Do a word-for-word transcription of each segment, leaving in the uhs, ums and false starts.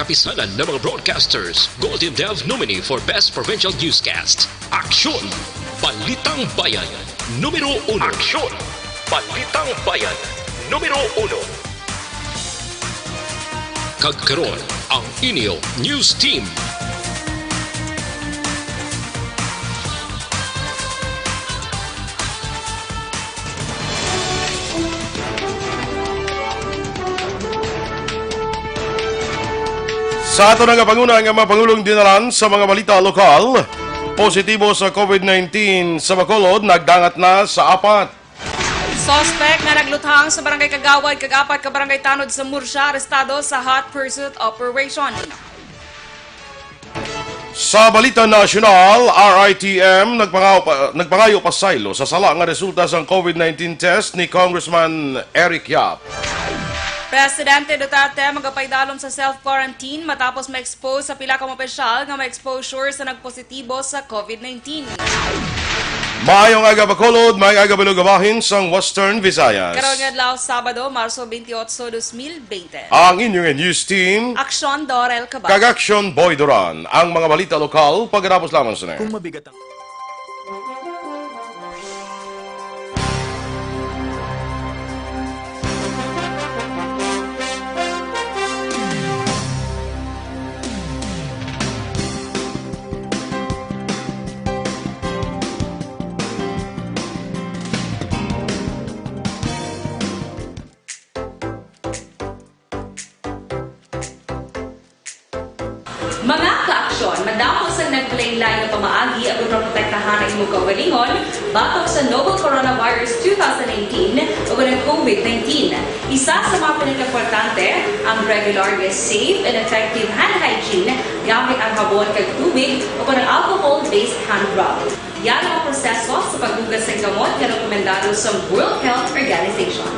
Pisanan ng mga broadcasters, Golden Dove nominee for Best Provincial Newscast. Aksyon! Balitang Bayan, numero uno. Aksyon! Balitang Bayan, numero uno. Kag karon, ang inyo news team. Sa ato na nga panguna nga mga pangulong dinalan sa mga balita lokal, positibo sa COVID nineteen sa Bacolod, nagdangat na sa apat. Suspek nga nagluthang sa Barangay Kagawad kag apat ka barangay tanod sa Murcia arestado sa hot pursuit operation. Sa balita nasyonal, R I T M nagpangayo pa, nagpangayo pasaylo sa sala nga resulta sang COVID nineteen test ni Congressman Eric Yap. Presidente Duterte magapaidalom sa self-quarantine matapos ma-expose sa pila ka mga opisyal nga may exposure sa nagpositibo sa COVID nineteen. Maayong aga, Bacolod, maayong aga, Balugabahin sang Western Visayas. Karon nga adlaw, Sabado, Marso twenty-eight, dos mil twenty. Ang inyong news team, Aksyon Dorel Cabal kag Aksyon Boy Duran. Ang mga balita lokal, pagkatapos lamang sini. Kung mabigat ang Mga kaaksyon, madamo sang naglain-lain nga pamaagi aron maprotektahan ang imong kaugalingon batok sa novel coronavirus two thousand nineteen o ang COVID nineteen. Isa sa mga pinakaimportante, ang regular nga safe and effective hand hygiene gamit ang habon kag tubig o ang alcohol-based hand rub. Yara ang proseso sa paghugas sang kamot nga rekomendado sa World Health Organization.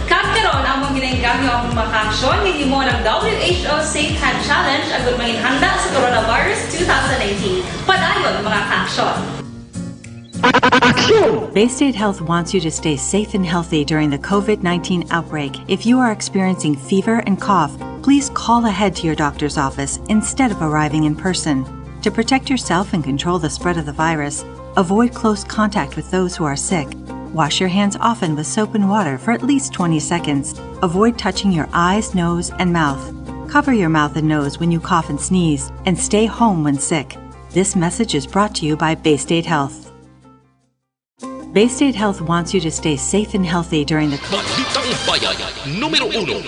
Kag karon, amon ginainggam nga amon makaaksyon nga himo ang W H O Safe Hand Challenge agud manginhanda sa coronavirus two thousand nineteen. Padayon, mga kaaksyon! Aksyon! Bay State Health wants you to stay safe and healthy during the COVID nineteen outbreak. If you are experiencing fever and cough, please call ahead to your doctor's office instead of arriving in person. To protect yourself and control the spread of the virus, avoid close contact with those who are sick. Wash your hands often with soap and water for at least twenty seconds. Avoid touching your eyes, nose, and mouth. Cover your mouth and nose when you cough and sneeze, and stay home when sick. This message is brought to you by Bay State Health. Bay State Health wants you to stay safe and healthy during the Balitang Bayan, numero uno.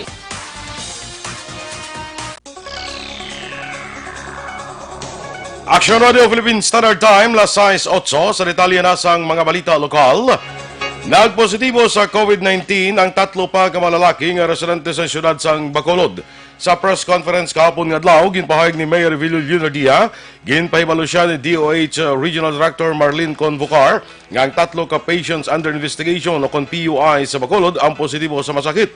Action Radio Philippine Standard Time, las sais otso. Sa detalye na sang mga balita lokal, nagpositibo sa COVID nineteen ang tatlo pa ka mga lalaki nga residente sa siyudad sang Bacolod. Sa press conference kahapon nga adlaw, ginpahayag ni Mayor Evelio Leonardia, ginpahibalo siya ni D O H Regional Director Marlene Convocar nga ang tatlo ka patients under investigation o kon P U I sa Bacolod ang positibo sa masakit.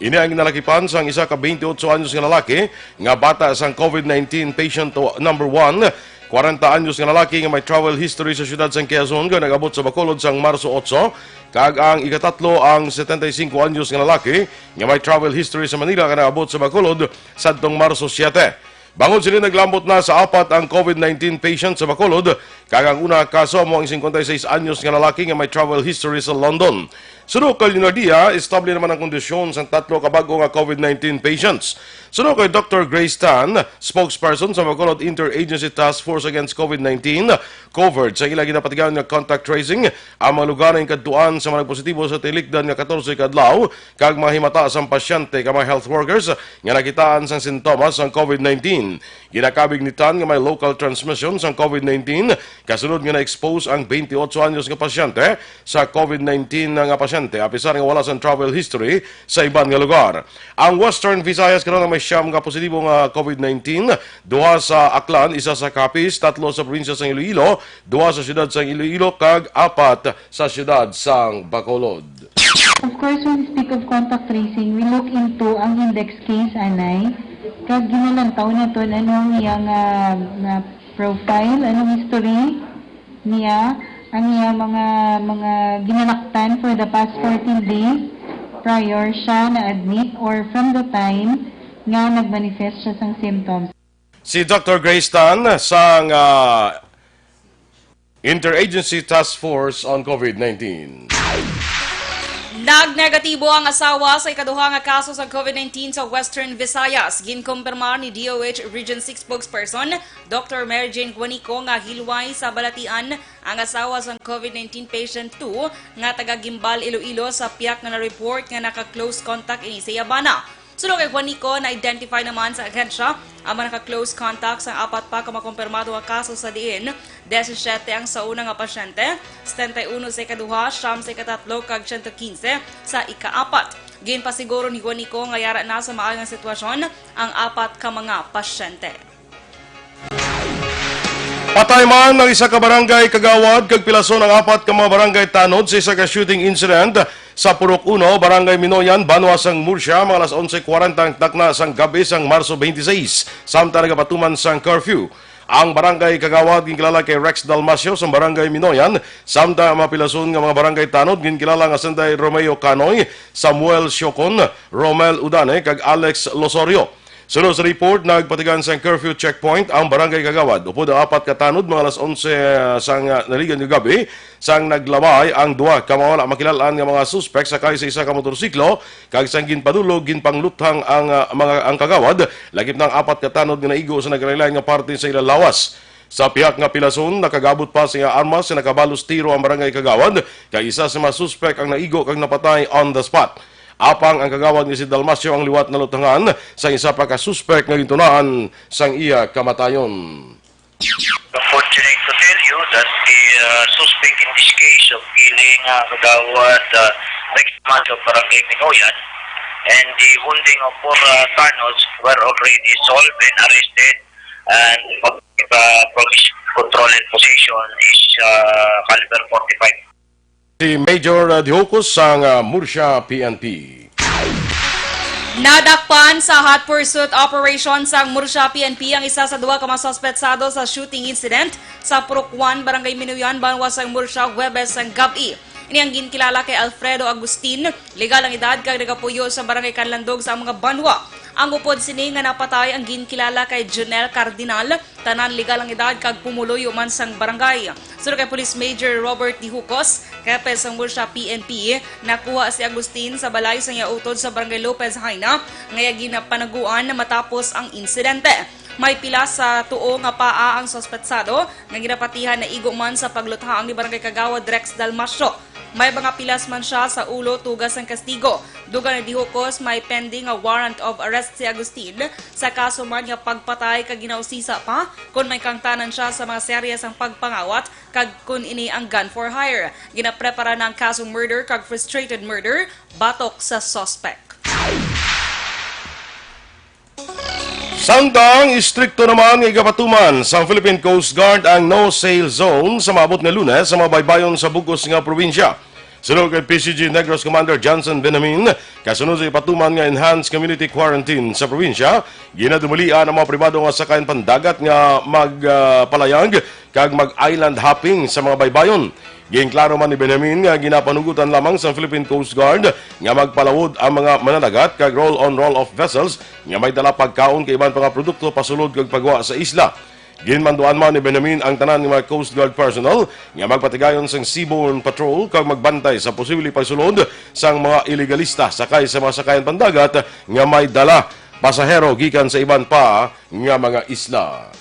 Ini ang ginalakipan sang isa ka twenty-eight anyos nga lalaki nga bata sang COVID nineteen patient number one kwarenta anyos nga lalaki nga may travel history sa siyudad sang Quezon nga nag-abot sa Bacolod sang Marso otso, kag ang ikatatlo ang setenta y cinco anyos nga lalaki nga may travel history sa Manila nga nag-abot sa Bacolod sadtong Marso siete. Bangod sini, naglambot na sa apat ang COVID nineteen patient sa Bacolod, kag ang una kaso amo ang cincuenta y seis anyos nga lalaki nga may travel history sa London. Suno kay Leonardia, estable naman ang kondisyon sang tatlo ka bag-o nga COVID nineteen patients. Suno kay Doctor Grace Tan, spokesperson sa Bacolod Interagency Task Force Against COVID nineteen, covered sa ila ginapatigayon nga contact tracing ang mga lugar nga kadtuan sa mga nagpositibo sa tilikdan nga katorse ka adlaw kag mga himata sang pasyente kag mga health workers nga nakitaan sang sintomas sang COVID nineteen. Ginakabig ni Tan nga may local transmission sang COVID nineteen kasunod nga na-expose ang twenty-eight anyos nga pasyente sa COVID nineteen nga pasyente, apisar nga wala sang travel history sa iban nga lugar. Ang Western Visayas karon may siyam nga positibo nga COVID nineteen, duha sa Aklan, isa sa Capiz, tatlo sa probinsya sang Iloilo, duha sa siyudad sang Iloilo, kag apat sa siyudad sang Bacolod. Of course, when we speak of contact tracing, we look into ang index case, anay. Kag ginalantaw naton ano ang iya nga, nga profile, anong history niya, ang iya mga, mga ginalaktan for the past fourteen days prior siya na-admit or from the time nga nag-manifest siya sang symptoms. Si Doctor Grace Tan sang, ah, Interagency Task Force on COVID nineteen. Nagnegatibo ang asawa sa ikaduha nga kaso sa COVID nineteen sa Western Visayas. Ginkumpirmar ni D O H Region six spokesperson Doctor Mary Jane Guanico nga hilway sa balatian ang asawa sang COVID nineteen patient two nga taga Guimbal, Iloilo, sa pihak nga na-report nga naka-close contact ini sa iya bana. Suno kay Guanico, na-identify naman sa ahensya ang mga naka-close contact sang apat pa ka makumpirmado nga kaso, sa diin diyesisiete ang sa una nga pasyente, setenta y uno sa ikaduha, siyam sa ikatatlo, kag siyento kinse sa ikaapat. Ginpasiguro ni Guanico nga yara na sa maayo nga sitwasyon ang apat ka mga pasyente. Patay man ang isa ka barangay kagawad kag pilason ang apat ka mga barangay tanod sa isa ka shooting incident sa Purok Uno, Barangay Minoyan, banwa sang Murcia, mga alas onse kwarenta ang takna sang gab-i sang Marso twenty-six, samtang nagapatuman sang curfew. Ang barangay kagawad ginkilala kay Rex Dalmacio sang Barangay Minoyan, samtang ang mga pilason nga mga barangay tanod ginkilala nga sanday Romeo Canoy, Samuel Siocon, Romel Udane, kag Alex Losorio. Suno sa report, nagpatigayon sang curfew checkpoint ang barangay kagawad. Upod ang apat ka tanod, mga alas onse, ah, sang, ah, naligan nga gab-i, sang naglabay ang duha ka mga wala makilal-an nga mga suspek sakay sa isa ka motorsiklo, kag sang ginpadulog, ginpangluthang ang, ah, mga, ang kagawad, lakip na ang apat ka tanod nga naigo sa nagkalain-lain nga parte sa ila lawas. Sa pihak nga pilason, nakagabot pa sa iya armas sa nakabalos tiro ang barangay kagawad, kag isa sa mga suspek ang naigo kag napatay on the spot. Apang ang kagawad nga si Dalmacio ang liwat naluthangan sang isa pa ka suspek nga gintunaan sang iya kamatayon. Unfortunate to tell you that the, uh, suspect in this case of killing, uh, Kagawad, uh, Rex Macho, Barangay Minoyan, and the wounding of four, uh, Thanos were already solved and arrested, and, uh, from his control and possession is, uh, caliber forty-five. Si Major, uh, Dihocos sang, uh, Murcia P N P. Nadakpan sa hot pursuit operation sang Murcia P N P ang isa sa duha ka mga suspetsado sa shooting incident sa Purok One, Barangay Minoyan, banwa sang Murcia, Huwebes sang gab-i. Ini ang ginkilala kay Alfredo Agustin, legal ang edad kag nagapuyo sa Barangay Canlandog sa mga banwa. Ang upod sini nga napatay ang ginkilala kay Junel Cardinal, tanan legal ang edad kag pumuluyo man sang barangay. Suno kay Police Major Robert Dihucos, hepe sang Murcia P N P, nakuha si Agustin sa balay sang iya utod sa Barangay Lopez Jaena, nga iya ginapanaguan matapos ang insidente. May pila sa tuo nga paa ang suspetsado nga ginapatihan, naigo man sa pagluthaang ni Barangay Kagawad Rex Dalmacio. May mga pilas man sia sa ulo tuga sang kastigo. Dugang ni Dihocos, may pending nga warrant of arrest si Agustin sa kaso man nga pagpatay, kag ginausisa pa kon may kaangtanan sia sa mga serye sang pagpangawat kag kon ini ang gun for hire. Ginaprepara na ang kasong murder kag frustrated murder batok sa suspect. Samtang istrikto naman nga igapatuman sang Philippine Coast Guard ang no-sail zone sa maabot nga Lunes sa mga baybayon sa bug-os nga probinsya. Suno kay P C G Negros Commander Johnson Benjamin, kasunod sa ipatuman nga enhanced community quarantine sa probinsya, ginadumalian ang mga pribado nga sakayan pandagat nga magpalayag kag mag-island hopping sa mga baybayon. Ginklaro man ni Benjamin nga ginapanugutan lamang sa Philippine Coast Guard nga magpalawod ang mga mananagat kag roll-on roll-off vessels nga may dala pagkaon kag iban pa nga produkto pasulod kag pagwa sa isla. Ginmanduan man ni Benjamin ang tanan nga mga Coast Guard personnel nga magpatigayon sang seaborne patrol kag magbantay sa posible pagsulod sang mga ilegalista sakay sa mga sakayan pandagat nga may dala pasahero gikan sa iban pa nga mga isla.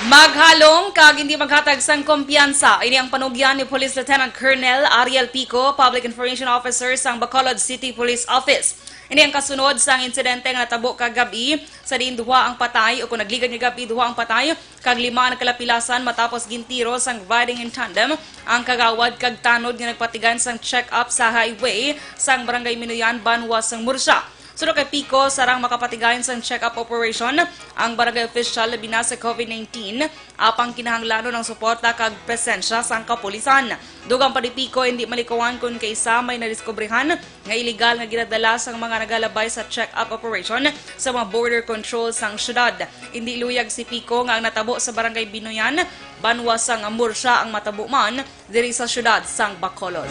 Maghalong kag hindi maghatag sang kumpiyansa, ini ang panugyan ni Police Lieutenant Colonel Ariel Pico, Public Information Officer sang Bacolod City Police Office. Ini ang kasunod sang insidente nga natabo kagab-i, sa diin duha ang patay, o kung nagligad nga gab-i, duha ang patay kag lima ang nagkalapilasan matapos gintiro sang riding in tandem ang kagawad kag tanod nga nagpatigayon sang check-up sa highway sang Barangay Minuyan, banwa sang Murcia. Suno kay Pico, sarang makapatigayon sang check-up operation ang barangay official, labi na sa COVID nineteen, apang kinahanglanon ang suporta kag presensya sang kapulisan. Dugang pa ni Pico, hindi malikawan kon kaisa may nadiskubrihan nga iligal nga ginadala sang mga nagalabay sa check-up operation sa mga border control sang syudad. Hindi luyag si Pico nga ang natabo sa Barangay Binuyan, banwa sang Murcia, ang matabo man diri sa syudad sang Bacolod.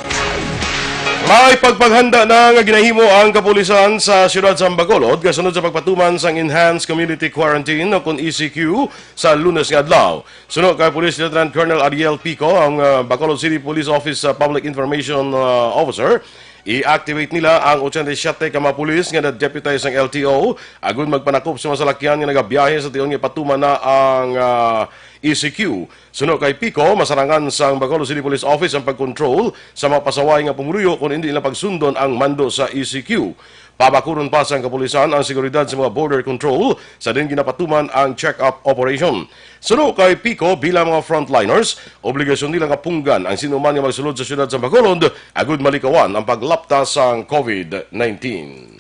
May pagpanghanda na nga ginahimo ang kapulisan sa siyudad sang Bacolod kasunod sa pagpatuman sang Enhanced Community Quarantine o kon E C Q sa Lunes nga adlaw. Suno kay Police Lieutenant Colonel Ariel Pico, ang, ah, Bacolod City Police Office, ah, Public Information, ah, Officer, i-activate nila ang eighty-seven ka mga pulis nga na-deputize sang L T O agud magpanakop sa mga salakyan nga nagabiyahe sa tion nga ipatuman na ang, ah, E C Q. Suno kay Pico, masarangan sang Bacolod City Police Office ang pag-control sa mga pasaway nga pumuluyo kon indi nila pagsundon ang mando sa E C Q. Pabakuron pa sang kapulisan ang seguridad sa mga border control sa diin ginapatuman ang check-up operation. Suno kay Pico, bilang mga frontliners, obligasyon nila nga punggan ang sino man nga magsulod sa siyudad sa Bacolod agud malikawan ang paglapta sang COVID nineteen.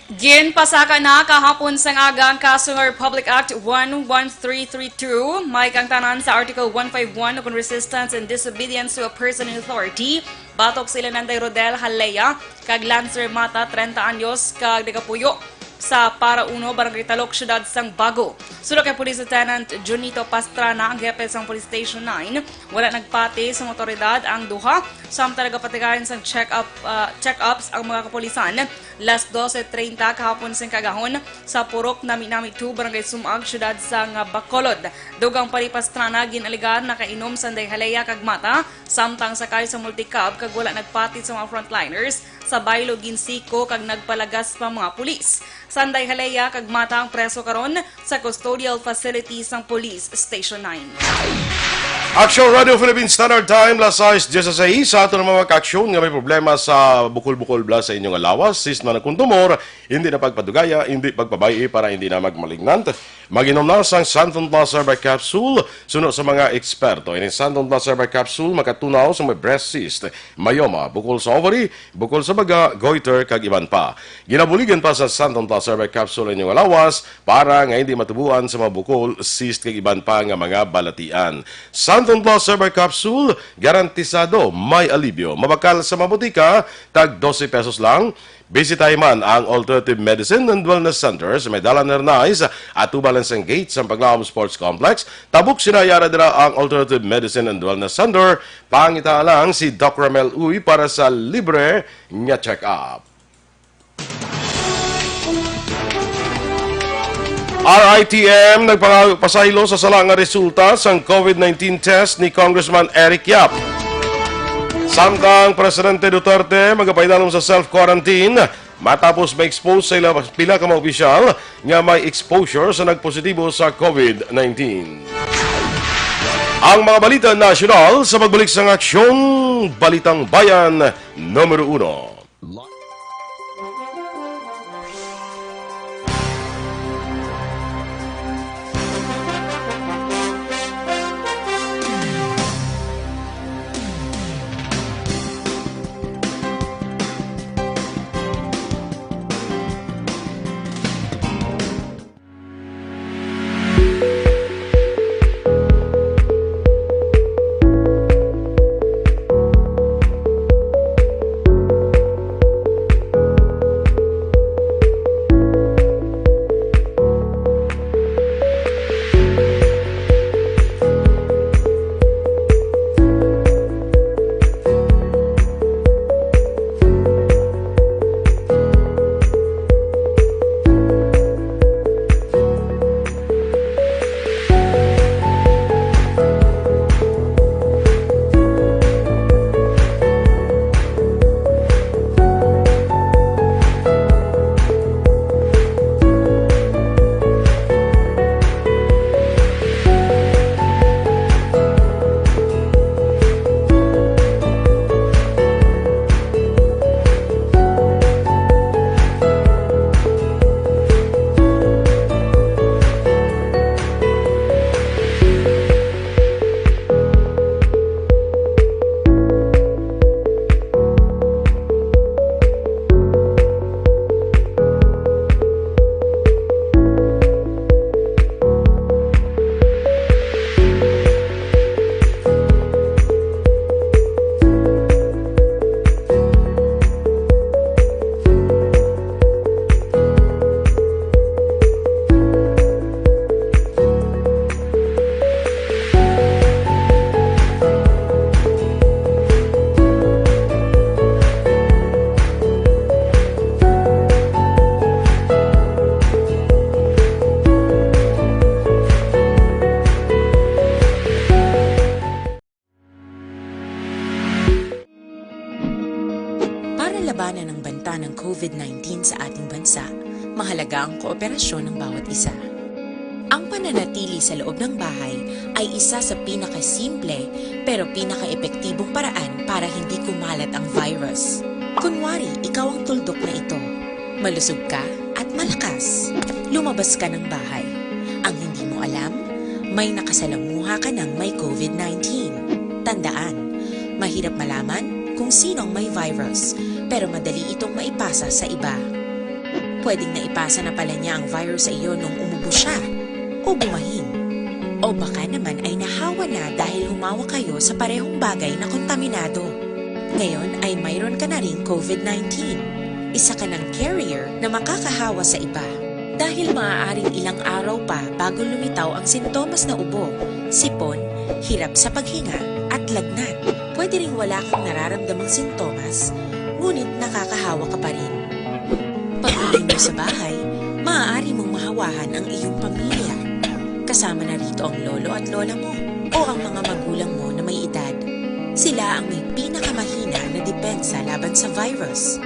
Ginpasaka na kahapon sang aga ang kaso nga Republic Act one one three three two. May kaangtanan sa Article one five one, kon resistance and disobedience to a person in authority, batok sila Nanday Rodel Halea kag Lancer Mata, treinta anyos, kag nagapuyo sa Para Uno, Barangay Talok, Siyudad sang Bago. Suno kay Police Lieutenant Junito Pastrana, ang hepe sang Police Station nine, wala nagpati sa mga awtoridad ang duha, samtang nagapatigayon sang check-up, ah, check-ups ang mga kapulisan. Las doce treinta kahapon sing kagahon sa Purok Nami-Nami two, Barangay Sumag, Siyudad sang Bacolod. Dugang pa ni Pastrana, gin-alegar nakainom si Nanday Halea kag Mata, samtang sakay sa multicab kag wala nagpati sa mga frontliners. Sa baylo, ginsiko kag nagpalagas pa mga pulis. Si Nanday Halea kag Mata ang preso karon sa custodial facility sang Police Station nine. Aksyon Radio Philippine Standard Time, las sais dieciséis. Sa aton mga kaaksyon nga may problema sa bukol-bukol bala sa inyo nga lawas, cyst man kon tumor, hindi na pagpadugaya, hindi pagpabay-i para hindi na magmalignant. Mag-inom na sang Santon Plus Herbal Capsule. Suno sa mga eksperto, ini Santon Plus Herbal Capsule makatunaw sa may breast cyst, myoma, bukol sa ovary, bukol sa baga, goiter, kag iban pa. Ginabuligan pa sa Santon Plus Herbal Capsule ang inyong lawas para nga hindi matubuan sa mga bukol, cyst, kag iban pa nga mga balatian. Santon Plus Herbal Capsule, garantisado may alibyo. Mabakal sa mga botika, tag doce pesos lang. Bisitahi man ang Alternative Medicine and Wellness Center sa may Dalan Hernais, atubang lang sang gate sang Paglaom Sports Complex. Tabok sina, yara dira ang Alternative Medicine and Wellness Center. Pangita lang si Doc Ramel Uy para sa libre nga check-up. R I T M nagpapasaylo sa sala nga resulta sang COVID nineteen test ni Congressman Eric Yap. Samtang Presidente Duterte magapaidalom sa self-quarantine matapos ma-expose sa ila pila ka mga opisyal nga may exposure sa nagpositibo sa COVID nineteen. Ang mga balita nasyonal sa pagbalik sang Aksyon, Balitang Bayan, numero uno. ang kooperasyon ng bawat isa. Ang pananatili sa loob ng bahay ay isa sa pinakasimple pero pinakaepektibong paraan para hindi kumalat ang virus. Kunwari, ikaw ang tuldok na ito. Malusog ka at malakas. Lumabas ka ng bahay. Ang hindi mo alam, may nakasalamuha ka ng may covid nineteen. Tandaan, mahirap malaman kung sino ang may virus, pero madali itong maipasa sa iba. Pwedeng naipasa na pala niya ang virus sa iyo nung umubo siya o bumahin. O baka naman ay nahawa na dahil humawak kayo sa parehong bagay na kontaminado. Ngayon ay mayroon ka na ring covid nineteen. Isa ka ng carrier na makakahawa sa iba. Dahil maaaring ilang araw pa bago lumitaw ang sintomas na ubo, sipon, hirap sa paghinga, at lagnat. Pwede ring wala kang nararamdamang sintomas, ngunit nakakahawa ka pa rin. Pag-uwi mo sa bahay, maaari mong mahawahan ang iyong pamilya. Kasama na rito ang lolo at lola mo o ang mga magulang mo na may edad. Sila ang may pinakamahina na depensa laban sa virus.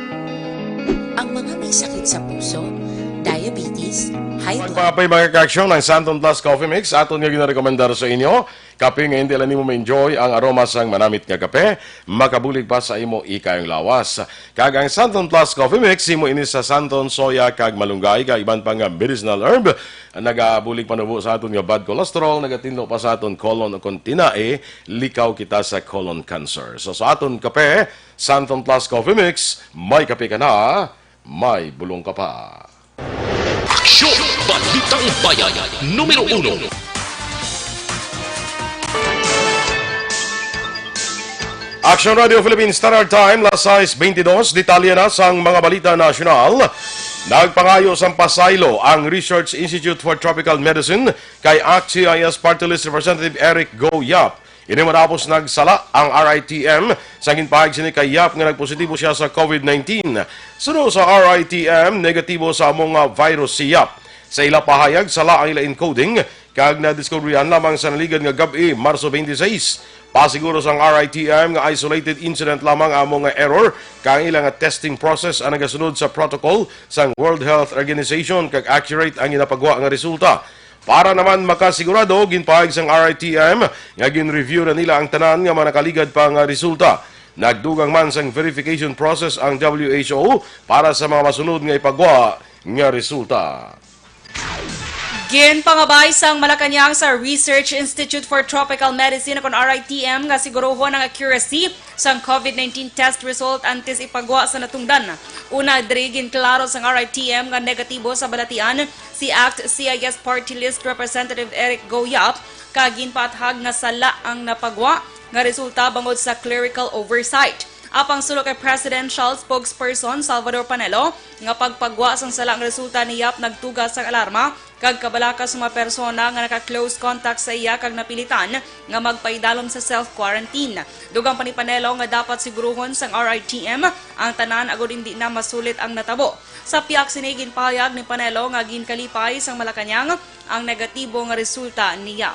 Ang mga may sakit sa puso, diabetes, high blood, Magpapay mga kaaksyon, ang Santon Plus Coffee Mix aton nga ginarekomendar sa inyo. Kape nga hindi lang nimo ma-enjoy ang aroma sang manamit nga kape, makabulig pa sa imo ikayong lawas. Kag ang Santon Plus Coffee Mix, himo ini sa Santon, soya, kag malunggay, kag iban pa nga medicinal herb. Nagabulig panubo sa aton nga bad cholesterol, nagatinlo pa sa aton colon, o kon tinae, likaw kita sa colon cancer. So sa aton kape, Santon Plus Coffee Mix, may kape ka na, may bulong ka pa. Aksyon! Balitang Bayan, numero uno. Action Radio Philippines Standard Time, las sais beintidos. Detalye na sang mga balita nasyonal. Nagpangayo sang pasaylo ang Research Institute for Tropical Medicine kay act C I S Party List Representative Eric Go Yap. Ini matapos nagsala ang R I T M sa ginpahayag sini kay Yap nga nagpositibo siya sa covid nineteen. Suno sa R I T M, negatibo sa amo nga virus si Yap. Sa ila pahayag, sala ang ila encoding kag nadiskubrihan lamang sa naligad nga gab-i, Marso twenty-six. Pasiguro sang R I T M nga isolated incident lamang amo nga error kag ang ila nga testing process ang nagasunod sa protocol sang World Health Organization kag accurate ang ginapagwa nga resulta. Para naman makasigurado, ginpahayag sang R I T M nga gin-review na nila ang tanan nga mga nakaligad pa nga resulta. Nagdugang man sang verification process ang W H O para sa mga masunod nga ipagwa nga resulta. Ginpangabay sang Malacañang sa Research Institute for Tropical Medicine, kon R I T M, nga siguruhon ang accuracy sang covid nineteen test result antes ipagwa sa natungdan. Una diri, ginklaro sang R I T M nga negatibo sa balatian si act C I S Party List Representative Eric Go Yap, kag ginpaathag nga sala ang napagwa nga resulta bangod sa clerical oversight. Apang suno kay Presidential Spokesperson Salvador Panelo, nga pagpagwa sang sala nga resulta ni Yap nagtuga sang alarma kag kabalaka sa mga persona nga naka-close contact sa iya kag napilitan nga magpaidalom sa self-quarantine. Dugang pa ni Panelo nga dapat siguruhon sang R I T M ang tanan agod indi na masulit ang natabo. Sa pihak sini, ginpahayag ni Panelo nga ginkalipay sang Malacañang ang negatibo nga resulta niya.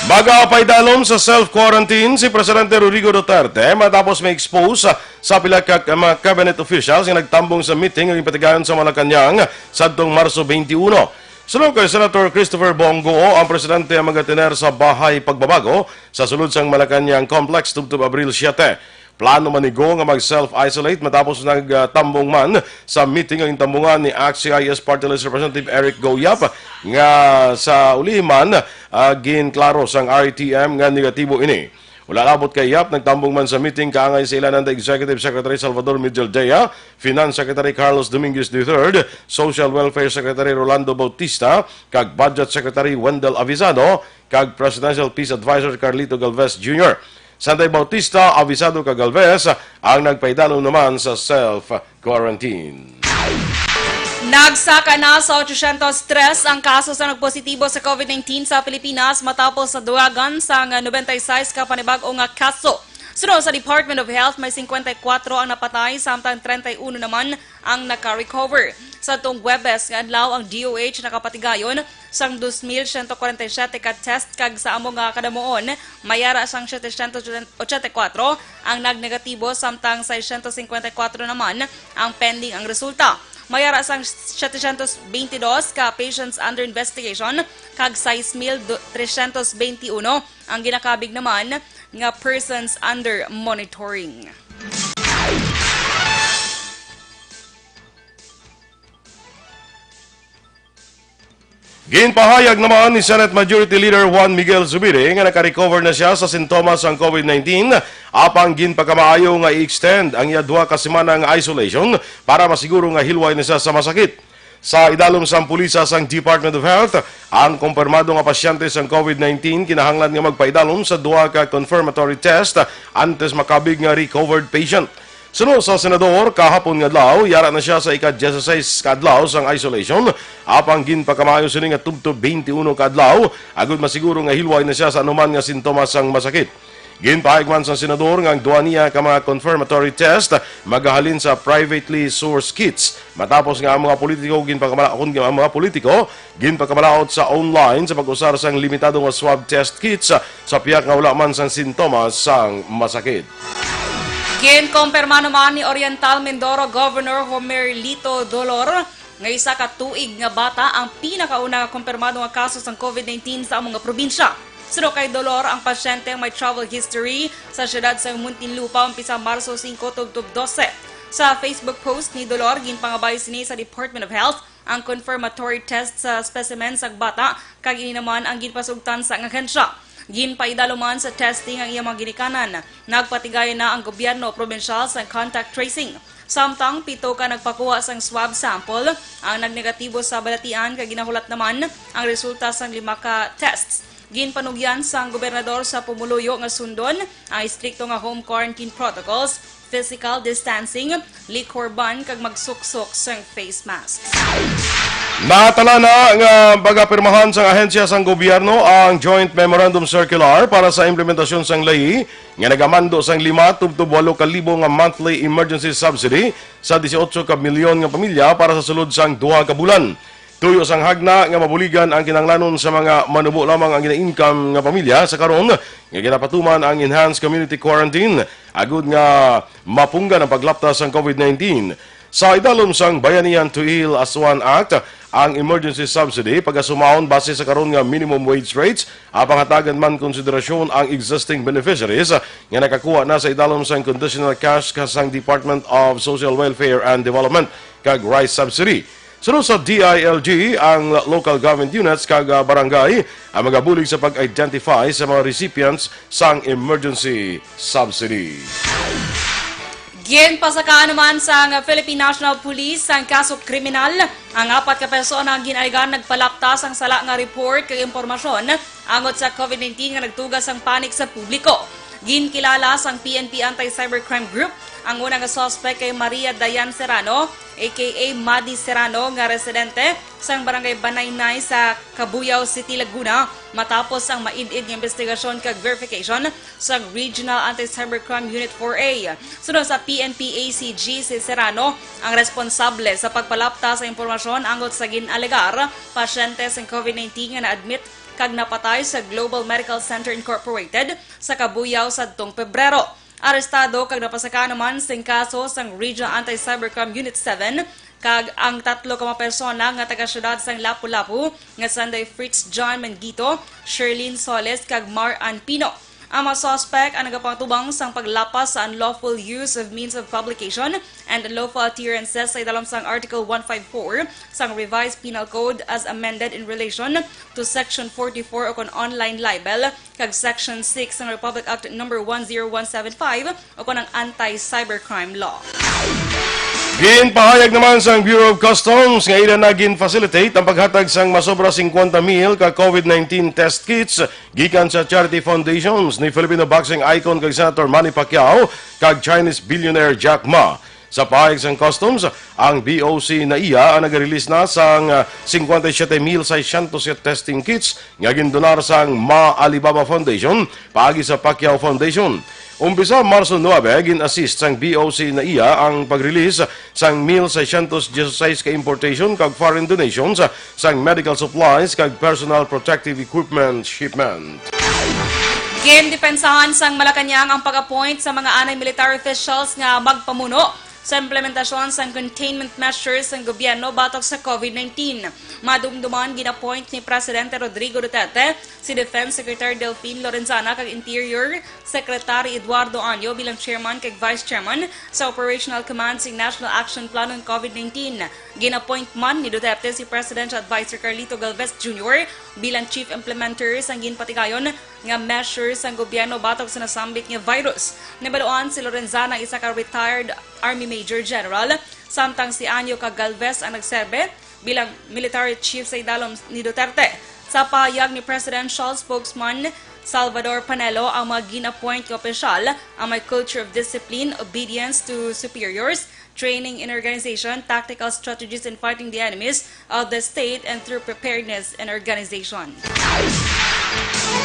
Magapaidalom sa self-quarantine si Presidente Rodrigo Duterte matapos ma-expose sa pila ka mga cabinet officials nga nagtambong sa meeting nga ginpatigayon sa Malacañang sadtong Marso twenty-one. Suno kay Senator Christopher Bong Go, ang presidente ang magatener sa Bahay Pagbabago sa sulod sang Malacañang Complex tubtob Abril siete. Plano man ni Go nga mag-self-isolate matapos nagtambong man sa meeting ang intambungan ni act C I S Party List Representative Eric Go Yap, nga sa ulihi man, ah, ginklaro sang R I T M nga negatibo ini. Wala labot kay Yap, nagtambong man sa meeting kaangay sa ila nanda Executive Secretary Salvador Miguel Dea, Finance Secretary Carlos Dominguez the third, Social Welfare Secretary Rolando Bautista, kag Budget Secretary Wendell Avisado, kag Presidential Peace Advisor Carlito Galvez Junior. Sanday Bautista, Avisado kag Galvez ang nagpaidalom naman sa self-quarantine. Nagsaka na sa otsosyentos tres ang kaso sa nagpositibo sa covid nineteen sa Pilipinas matapos sa dugagan sang nobenta y seis ka panibag-o nga kaso. Suno sa Department of Health, may singkwenta y kuwatro ang napatay, samtang treinta y uno naman ang naka-recover. Sa tong Huwebes nga adlaw, ang D O H nakapatigayon sang dos mil siyento kwarenta y siyete ka test, kag sa amo nga kadamuon, may ara sang setecientos ochenta y kuwatro ang nagnegatibo, samtang seiscientos cincuenta y cuatro naman ang pending ang resulta. May ara sang setecientos beintidos ka patients under investigation, kag sais mil trescientos beintiuno ang ginakabig naman nga persons under monitoring. Ginpahayag naman ni Senate Majority Leader Juan Miguel Zubiri nga naka-recover na siya sa sintomas sang COVID nineteen, apang ginpakamaayo nga i-extend ang iya duha ka semana nga isolation para masiguro nga hilway na siya sa masakit. Sa idalom sang pulisa sang Department of Health, ang kumpirmado nga pasyente sang COVID nineteen kinahanglan nga magpaidalom sa duha ka confirmatory test antes makabig nga recovered patient. Suno sa senador, kahapon nga adlaw, yara na siya sa ika-dieciséis ka adlaw sang isolation, apang ginpakamaayo sini nga tubtob twenty-one ka adlaw, agud masiguro nga hilway na siya sa anuman nga sintomas sang masakit. Ginpahayag man sang senador nga ang duha niya ka mga confirmatory test magahalin sa privately sourced kits, matapos nga ang mga politiko ginpakamala-, kun ang mga politiko ginpakamalaot sa online sa pag-usar sang limitado nga swab test kits sa piyak nga wala man sang sintomas sang masakit. Ginkumpirma naman ni Oriental Mindoro Governor Homer Lito Dolor nga isa ka tuig nga bata ang pinakauna nga kumpirmado nga kaso sang COVID nineteen sa among nga probinsya. Suno kay Dolor, ang pasyente ang may travel history sa siyudad sa Muntinlupa umpisa Marso singko tubtob dose. Sa Facebook post ni Dolor, ginpangabay sini sa Department of Health ang confirmatory test sa specimen sang bata, kag ini naman ang ginpasugtan sang ahensya. Ginpaidalom man sa testing ang iya mga ginikanan. Nagpatigaya na ang gobyerno probinsyal sang contact tracing. Samtang pito ka nagpakuha sang swab sample ang nagnegatibo sa balatian, kag ginahulat naman ang resulta sang lima ka tests. Ginpanugyan sang gobernador sa pumuluyo nga sundon ang estrikto nga home quarantine protocols, physical distancing, liquor ban, kag magsuksok sang face mask. Natala na nga pagapirmahan sang ahensya sang gobyerno ang Joint Memorandum Circular para sa implementasyon sang ley nga nagamando sang lima tubtob walo ka libo nga monthly emergency subsidy sa dieciocho ka milyon nga pamilya para sa sulod sang duha ka bulan. Tuyo sang hagna nga mabuligan ang kinahanglanon sa mga manubo lamang ang gina-income nga pamilya sa karon nga ginapatuman ang enhanced community quarantine, agud nga mapunggan ang paglapta sang COVID nineteen. Sa idalom sang Bayanihan to Heal as One Act, ang emergency subsidy pagasumahon base sa karon nga minimum wage rates, apang hatagan man konsiderasyon ang existing beneficiaries nga nakakuha na sa idalom sang conditional cash ka sang Department of Social Welfare and Development kag rice subsidy. Suno sa D I L G, ang local government units kag, ah, barangay ang magabulig sa pag-identify sa mga recipients sang emergency subsidy. Ginpasakaan naman sang Philippine National Police sang kaso kriminal ang apat ka persona nga gin-alegar nagpalapta sang sala nga report kag impormasyon angot sa COVID nineteen nga nagtuga sang panic sa publiko. Ginkilala sang P N P Anti-Cybercrime Group ang una nga suspect kay Maria Dayan Serrano, A K A Madi Serrano, nga residente sang Barangay Banaynay sa Cabuyao City, Laguna, matapos ang maid-id nga investigasyon kag verification sa Regional Anti-Cybercrime Unit four A. Suno sa P N P A C G, si Serrano ang responsable sa pagpalapta sa impormasyon angot sa gin-alegar pasyente sang COVID nineteen nga na-admit kag napatay sa Global Medical Center Incorporated sa Cabuyao sadtong Pebrero. Arestado kag napasaka naman sing kaso sang Regional Anti-Cybercrime Unit seven kag ang tatlo ka mga persona nga taga-siyudad sang Lapu-Lapu nga sanday Fritz John Mangito, Sherlyn Soles, kag Mar Ann Pino. Ang mga suspect ang nagapatubang sang paglapas sa unlawful use of means of publication and unlawful utterances sa idalom sang Article one five four sang Revised Penal Code as amended in relation to Section forty-four ukon online libel kag Section six sang Republic Act Number one zero one seven five ukon ang Anti-Cybercrime Law. Ginpahayag naman sang Bureau of Customs nga ila na gin-facilitate ang paghatag sang masobra fifty mil ka COVID nineteen test kits gikan sa charity foundations ni Filipino boxing icon kag Senator Manny Pacquiao kag Chinese billionaire Jack Ma. Sa pahayag sang Customs, ang B O C NAIA ang nag-release na sang, ah, cincuenta y siete mil seiscientos testing kits nga gindonar sang Ma Alibaba Foundation paagi sa Pacquiao Foundation. Umpisa Marso nuebe, gin-assist sang B O C NAIA ang pag-release sang mil seiscientos dieciséis ka importation kag foreign donations sang medical supplies kag personal protective equipment shipment. Gindepensahan sang Malacañang ang pag-appoint sa mga anay military officials nga magpamuno sa implementasyon sang containment measures sang gobyerno batok sa COVID nineteen. Madumduman, gin-appoint ni Presidente Rodrigo Duterte si Defense Secretary Delfin Lorenzana kag Interior Secretary Eduardo Año bilang chairman kag vice chairman sa Operational Command sing National Action Plan on COVID nineteen. Gin-appoint man ni Duterte si Presidential Advisor Carlito Galvez Junior bilang chief implementer sang ginpatigayon nga measures sang gobyerno batok sa nasambit nga virus. Nabaluan si Lorenzana, isa ka retired Army Major General, samtang si Año kag Galvez ang nagserbe bilang military chief sa idalom ni Duterte. Sa pahayag ni Presidential Spokesman Salvador Panelo, ang mga gin-appoint nga opisyal ang may culture of discipline, obedience to superiors, training in organization, tactical strategies in fighting the enemies of the state, and through preparedness and organization.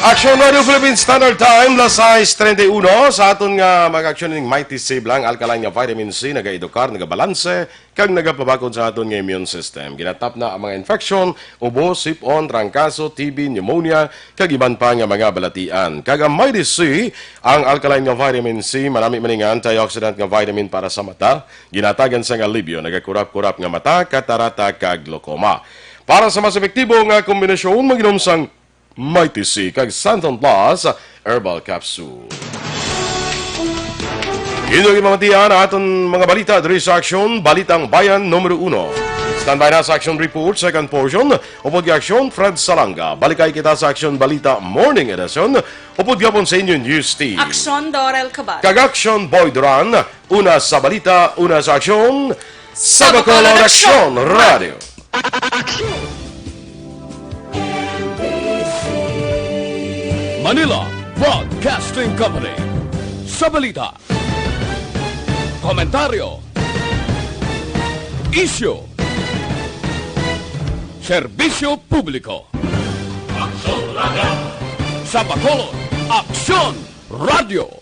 Aksyon Radio Philippines Standard Time, las sais treinta y uno. Sa aton nga mag-aksyon ning Mighty Save lang, alkaline nga vitamin C, nagaedukar, nagabalanse, kag nagapabakod sa aton nga immune system. Ginatapna ang mga infection, ubo, sip-on, trangkaso, T B, pneumonia, kag iban pa nga mga balatian. Kag ang Mighty C, ang alkaline nga vitamin C, manami man nga antioxidant nga vitamin para sa mata, ginatagan sang alibyo, nagakurap-kurap nga mata, katarata, kag glaucoma. Para sa mas epektibo nga kombinasyon, mag-inom sang Mighty C kag Santon Plus Herbal Capsule. Inyo gipamatian ang aton mga balita diri sa Aksyon, Balitang Bayan numero uno. Standby na sa Aksyon Report, second portion, upod kay Aksyon Fred Salanga. Balikay kita sa Aksyon Balita Morning Edition, upod gihapon sa inyo News Team. Aksyon Dorel Cabal. Kag Aksyon Boy Duran, una sa balita, una sa aksyon, sa Bacolod Aksyon Radio. Manila Broadcasting Company. Sa balita, komentaryo, isyu, serbisyo publiko. Sa Bacolod, Aksyon Radio.